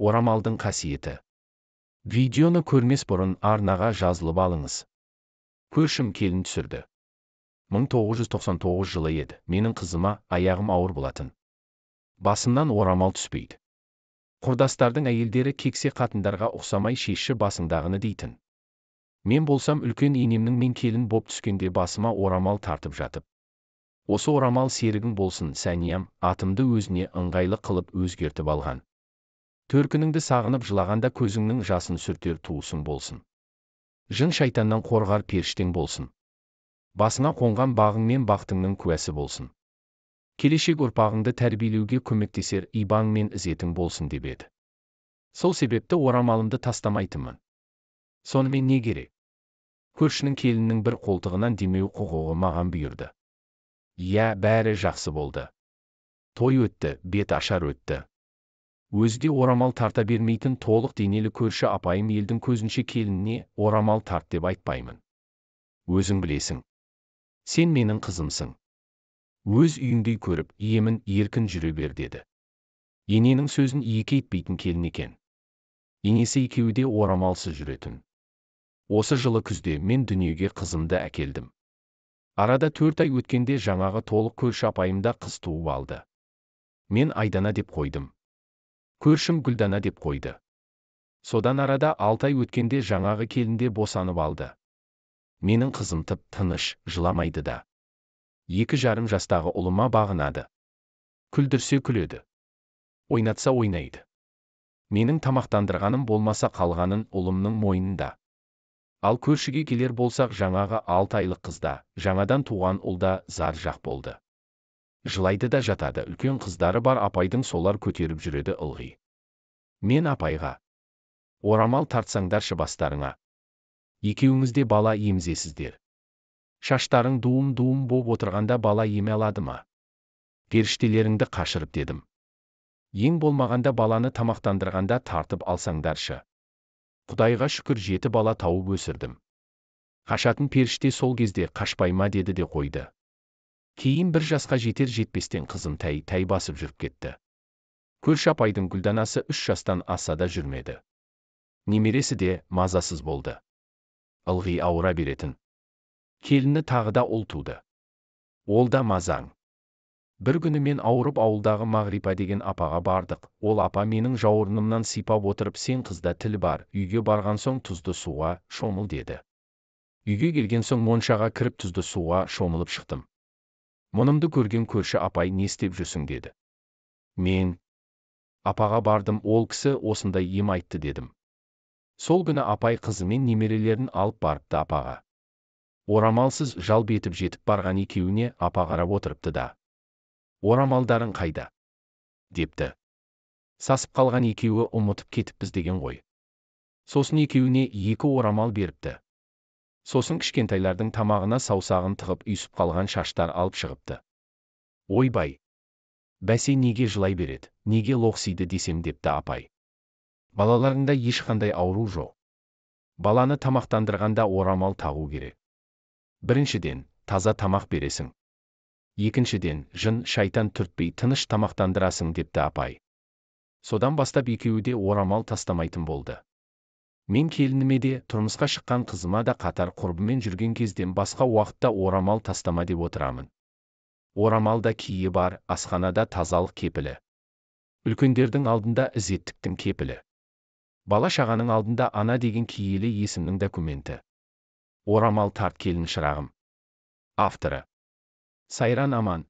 Орамалдың қасиеті. Видеоны көрмес бұрын арнаға жазылып алыңыз. Көршім келін түсірді. 1999 жылы еді. Менің қызыма аяғым ауыр болатын. Басымнан орамал түспейді. Құрдастардың әйелдері кексе қатындарға ұқсамай шешші басыңдағыны дейтін. Мен болсам үлкен енемнің мен келін боп түскенде басыма орамал тартып жатып. Осы орамал серігің болсын, Сәниям, атымды өзіне ыңғайлы қылып өзгертіп алған. Төркініңді сағынып жылағанда көзіңнің жасын сүртер туысың болсын. Жын шайтаннан қорғар періштең болсын. Басыңа қонған бағың мен бақтыңның куәсі болсын. Келешек ұрпағыңды тәрбиелеуге көмектесер ибаң мен ізетің болсын деп еді. Сол себепті орамалымды тастамайтынмын. Сонымен не керек? Көршінің келінінің бір қолтығынан демеу құқығы маған бұйырды. Иә, бәрі жақсы болды. Той өтті, бет ашар өтті. Өзі де орамал тарта бермейтін толық денелі көрші апайым елдің көзінше келініне орамал тарт деп айтпаймын. Өзің білесің. Сен менің қызымсың. Өз үйіңдей көріп, емін еркін жүре бер деді. Ененің сөзін екі етпейтін келін екен. Енесі екеуі де орамалсыз жүретін. Осы жылы күзде мен дүниеге қызымды әкелдім. Арада 4 ай өткенде жаңағы толық көрші апайым да қыз туып алды. Мен Айдана деп қойдым. Көршім Гүлдана деп қойды. Содан арада 6 ай өткенде жаңағы келінде босанып алды. Менің қызым тып тыныш, жыламайды да. 2,5 жастағы ұлыма бағынады. Күлдірсе күледі. Ойнатса ойнайды. Менің тамақтандырғаным болмаса қалғанын ұлымның мойнында. Ал көршіге келер болсақ жаңағы 6 айлық қызда, жаңадан туған ұлда зар жақ болды. Жылайды да жатады, үлкен қыздары бар апайдың солар көтеріп жүреді ылғи. Мен апайға: орамал тартсаңдаршы бастарыңа. Екеуіңіз де бала емізесіздер. Шаштарың дуым-дуым боп отырғанда бала еме алады ма? Періштелеріңді қашырып дедім. Ең болмағанда баланы тамақтандырғанда тартып алсаңдаршы. Құдайға шүкір 7 бала тауып өсірдім. Қашатын періште сол кезде қашпай ма деді де қойды. Кейін 1 жасқа жетер жетпестен қызым тәй-тәй басып жүріп кетті. Көрші апайдың Гүлданасы 3 жастан аса да жүрмеді. Немересі де мазасыз болды. Ылғи ауыра беретін. Келіні тағы да ұл туды. Ол да мазаң. Бір күні мен ауырып ауылдағы Мағрипа деген апаға бардық. Ол апа менің жауырынымнан сипап отырып, сен қызда тіл бар, үйге барған соң тұзды суға шомыл деді. Үйге келген соң моншаға кіріп тұзды суға шомылып шықтым. Мұнымды көрген көрші апай не істеп жүрсің деді. Мен апаға бардым, ол кісі осындай ем айтты дедім. Сол күні апай қызымен немерелерін алып барыпты апаға. Орамалсыз жалп етіп жетіп барған екеуіне апа қарап отырыпты да. Орамалдарың қайда? Депті. Сасып қалған екеуі ұмытып кетіппіз деген ғой. Сосын екеуіне 2 орамал беріпті. Сосын кішкентайлардың тамағына саусағын тығып үйсіп қалған шаштар алып шығыпты. Ойбай! Бәсе неге жылай береді, неге лоқсиды десем депті апай. Балаларында ешқандай ауру жоқ. Баланы тамақтандырғанда орамал тағу керек. Біріншіден, таза тамақ бересің. Екіншіден, жын шайтан түртпей тыныш тамақтандырасың депті апай. Содан бастап екеуі де орамал тастамайтын болды. Мен келініме де, тұрмысқа шыққан қызыма да қатар құрбымен жүрген кезден басқа уақытта орамал тастама деп отырамын. Орамалда киі бар, асханада тазалық кепілі. Үлкендердің алдында ізеттіктің кепілі. Бала шағаның алдында ана деген киелі есімнің документі. Орамал тарт келін шырағым. Авторы Сайран Аман.